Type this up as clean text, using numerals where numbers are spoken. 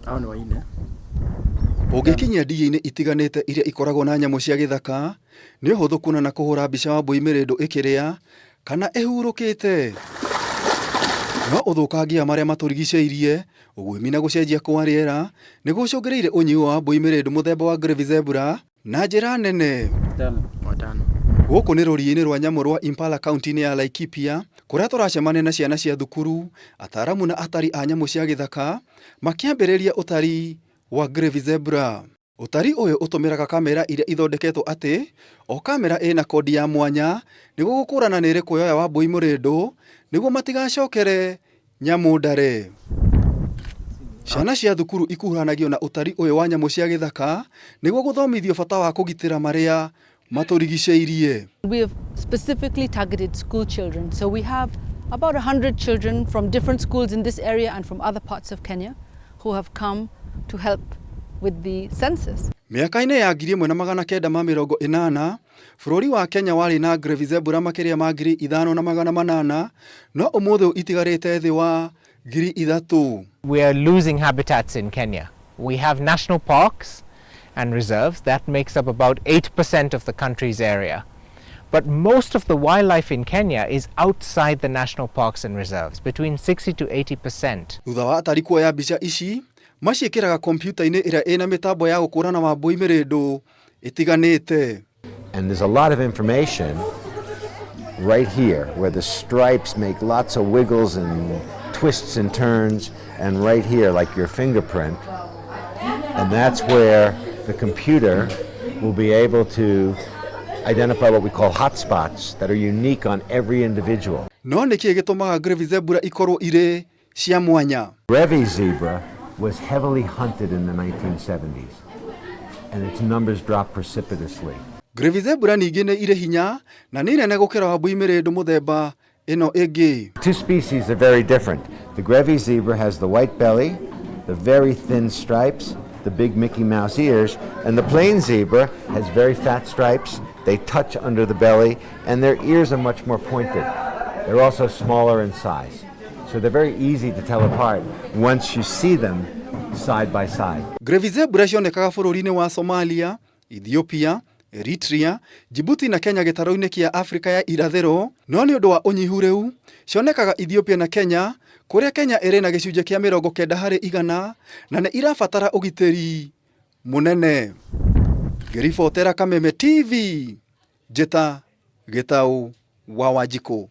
Hao nĩ waine. Ũngĩkinyia ndigi-inĩ itiganĩte iria ikoragwo na nyamũ cia gĩthaka, nĩ ũhũthũ kuona na kũhũra mbica wambũi mĩrĩndũ ĩkĩrĩa kana ĩhurũkĩte. No ũthũkangia marĩa matũrigicĩirie, ũguĩmi na gũcenjia kwa rĩera nĩ gũcũngĩrĩirie ũnyihu wa wambũi mĩrĩndũ mũthemba wa Grevy zebra na njĩra nene. Watano. Gũkũ nĩ rũriĩ-inĩ rwa nyamũ rwa Impala kaunti-inĩ ya Laikipia kũrĩa tũracemania na ciana cia thukuru, ataaramu na atari a nyamũ cia gĩthaka makĩambĩrĩria ũtari wa Grevy zebra. Ũtari ũyũ ũtũmĩraga kamera iria ithondeketwo atĩ o kamera ĩna kondi ya mwanya nĩguo gũkũrana nĩ ĩrĩkũ yoya wambũi mũrĩndũ nĩguo matigacokere nyamũ ndare. Ciana cia thukuru ikuruhanagio na ũtari ũyũ wa nyamũ cia gĩthaka nĩguo gũthomithio bata wa kũgitĩra marĩa matũrigicĩirie. We have specifically targeted school children. So we have about 100 children from different schools in this area and from other parts of Kenya who have come to help with the census. Mĩaka-inĩ ya 1980, bũrũri wa Kenya warĩ na Grevy zebra makĩria ma 5,800, no ũmũthĩ ũyũ itigarĩte thĩ wa 3,000. We are losing habitats in Kenya. We have national parks and reserves. That makes up about 8% of the country's area. But most of the wildlife in Kenya is outside the national parks and reserves, between 60 to 80%. Thutha wa atari kuoya mbica ici, maciĩkĩraga kompiuta-inĩ ĩrĩa ĩna mĩtambo ya gũkũrana wambũi mĩrĩndũ ĩtiganĩte. And there's a lot of information right here where the stripes make lots of wiggles and twists and turns, and right here, like your fingerprint. And that's where the computer will be able to identify what we call hotspots that are unique on every individual. No nĩ kĩĩ gĩtũmaga Grevy zebra ikorwo irĩ cia mwanya? Grevy zebra was heavily hunted in the 1970s, and its numbers dropped precipitously. Grevy zebra ningĩ nĩ irĩ hinya na nĩ nene gũkĩra wambũi mĩrĩndũ mũthemba ĩno ĩngĩ. Two species are very different. The Grevy zebra has the white belly, the very thin stripes, the big Mickey Mouse ears, and the plain zebra has very fat stripes. They touch under the belly, and their ears are much more pointed. They're also smaller in size. So they're very easy to tell apart once you see them side by side. Grevy zebra cionekaga bũrũri-inĩ wa Somalia, Ethiopia, Eritrea, Djibouti na Kenya gĩtarũ-inĩ kĩa Afrika ya irathĩro, no nĩ ũndũ wa ũnyihu rĩu cionekaga Ethiopia na Kenya, kũrĩa Kenya ĩrĩ na gĩcunjĩ kĩa 90% na nĩ irabatara ũgitĩri mũnene. Ngĩribotera Kameme TV, Njĩta Gĩtaũ wa Wanjikũ.